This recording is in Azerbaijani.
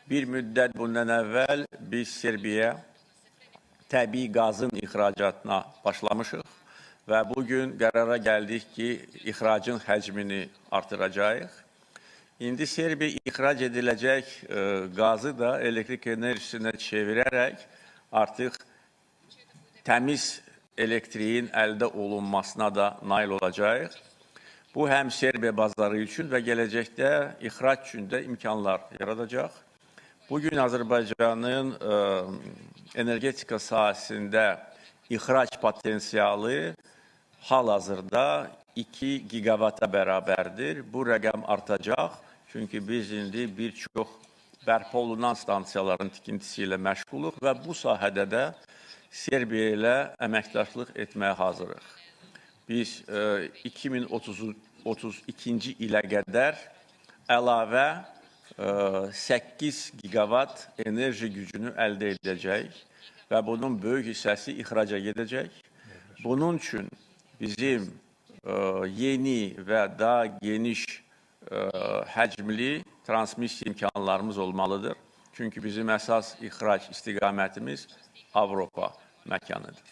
Bir müddət bundan əvvəl biz Serbiyaya təbii qazın ixracatına başlamışıq və bugün qərara gəldik ki, ixracın həcmini artıracağıq. İndi Serbiya ixrac ediləcək qazı da elektrik enerjisinə çevirərək artıq təmiz elektriyin əldə olunmasına da nail olacağıq. Bu həm Serbiya bazarı üçün və gələcəkdə ixrac üçün də imkanlar yaradacaq. Bugün Azərbaycanın energetika sahəsində ixrac potensialı hal-hazırda 2 gigavata bərabərdir. Bu rəqəm artacaq, çünki biz indi bir çox bərpa olunan stansiyaların tikintisi ilə məşğuluq və bu sahədə də Serbiya ilə əməkdaşlıq etməyə hazırıq. Biz 2032-ci ilə qədər əlavə 8 gigavat enerji gücünü əldə edəcəyik və bunun böyük hissəsi ixraca gedəcək. Bunun üçün bizim yeni və daha geniş həcmli transmissiya imkanlarımız olmalıdır. Çünki bizim əsas ixrac istiqamətimiz Avropa məkanıdır.